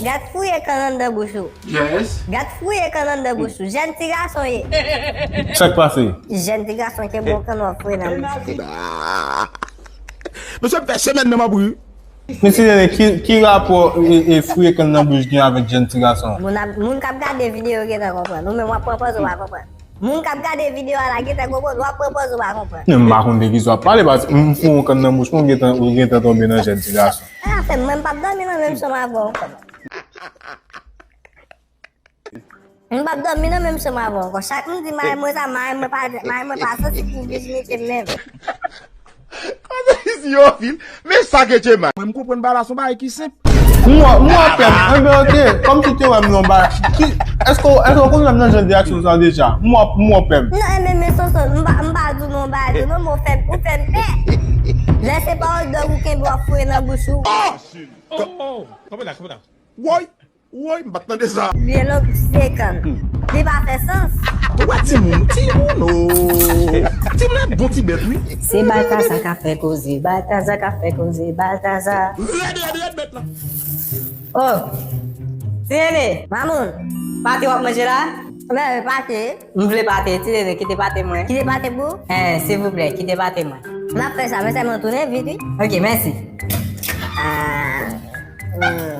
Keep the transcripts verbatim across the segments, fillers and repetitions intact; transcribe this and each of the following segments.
Gad fouye kann anndan bouch ou. Yes. Gad fouye kann anndan bouch ou. Jèn ti gason ye. Sa k pase? Jèn ti gason ke bon kann w ap fouye nan bouch ou. Mesye, m fè semèn nan m ap ri. Men Ti Nene, ki, ki rapò e, e fouye kann nan bouch gen avèk jèn ti gason? Moun ap, moun k ap gade videyo gentan konprann. Ou menm w ap pran pòz ou pa konprann. Moun k ap gade videyo a la gentan konprann, w ap pran pòz ou pa konprann. Men m pa konn de kisa w ap pale, paske m fou yon kann nan bouch mwen, ou gentan, ou gentan tonbe nan jèn ti gason. Sa fè mwen m p ap dòmi nan menm chanm avè w ankò. M p ap dòmi nan menm chanm avè w ankò. Chak m di mari mwen sa, mari mwen pa, mari mwen pa santi pou vijinite m menm. Kote isi yo fil? Men sa ke Djemal. Mwen m konprann bagay la se yon bagay ki senp. M wè, m wè pè m. Enben, oke. Kòm si w te wè m nan bagay. Ki, èske, èske w konn wè m nan jan de aksyon sa deja? M wè, m wè pè m. Non, enben, men Sonson, m pa, m pa di w non bagay tou non, men w fè, ou fè m pè. Lè se pawòl dòg ou kenbe w ap fouye nan bouch ou. Oh, oh, kanpe la, kanpe la. Woy, woy, m pa t tande sa. Byen long se kann. Li pa fè sans. Ou wè timoun, timoun, oh. Timoun ap bon ti bèt, wi. Se Baltazar k ap fè koze, Baltazar k ap fè koze, Baltazar. Rèd, rèd, rèd bèt la. Oh, Ti Nene. Mamoun. Pate w ap manje la? Men, pate. M vle pate, Ti Nene, kite pate mwen. Kite pate pou? Eh, silvouplè, kite pate mwen. M ap fè sa, men sèlman tounen vit, wi. Ok, mèsi. Ah, hmm.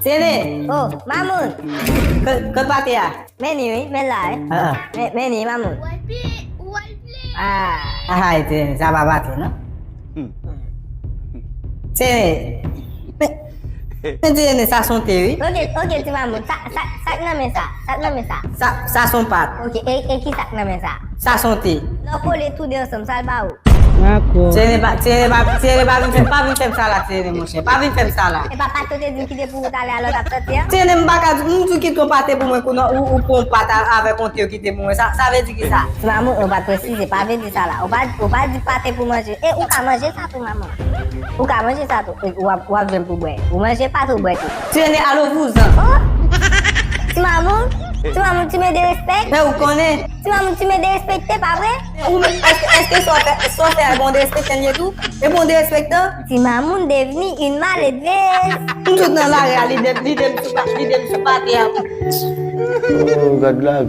Ti Nene. Oh, Mamoun. Kot, kot pate a? Men ni, wi, men la, wi. Ah, ah. Men, men ni, Mamoun. Ah. Ah, Ti Nene, sa pa pate, non? Ti Nene. Men, men Ti Nene, sa se yon te, wi. Ok, ok, ti Mamoun. Sa, sa, sa k nan men sa? Sa k nan men sa? Sa, sa se yon pat. Ok, e, e ki sa k nan men sa? Sa se yon te. Lè w kole tou de ansanm, sa l ba ou? Ti Nene pa, Ti Nene pa, Ti Nene pa vin fè, pa vin fè m sa la, Ti Nene, monchè. Pa vin fè m sa la. E pa pat yo te di m kite pou ou talè a lè w t ap soti an? Ti Nene, m pa ka di, m di w kite yon pate pou mwen, kounye a ou, ou pran yon pat a, avèk yon te w kite pou mwen. Sa, sa vle di ki sa? Ti Mamoun, ou pa t presize, pa vle di sa la. Ou pa, ou pa di pate pou manje. E ou ka manje sa tou, Mamoun. Ou ka manje sa tou. E w ap, w ap jwenn pou bwè. Ou manje pate, ou bwè tou. Ti Nene, alo vouzan. Oh! Ti Mamoun, Ti Mamoun, tu me dérespectes. Men ou konnen. Ti Mamoun, tu me dérespectes, pa vre? Ou menm, èske, èske sa w fè, sa w fè a bon derespektan l ye tou? E bon derespektan? Ti Mamoun devni une malélevée. M tout nan lari a, li de, li de m sou pa, li de m sou pate a. Oh, gad la.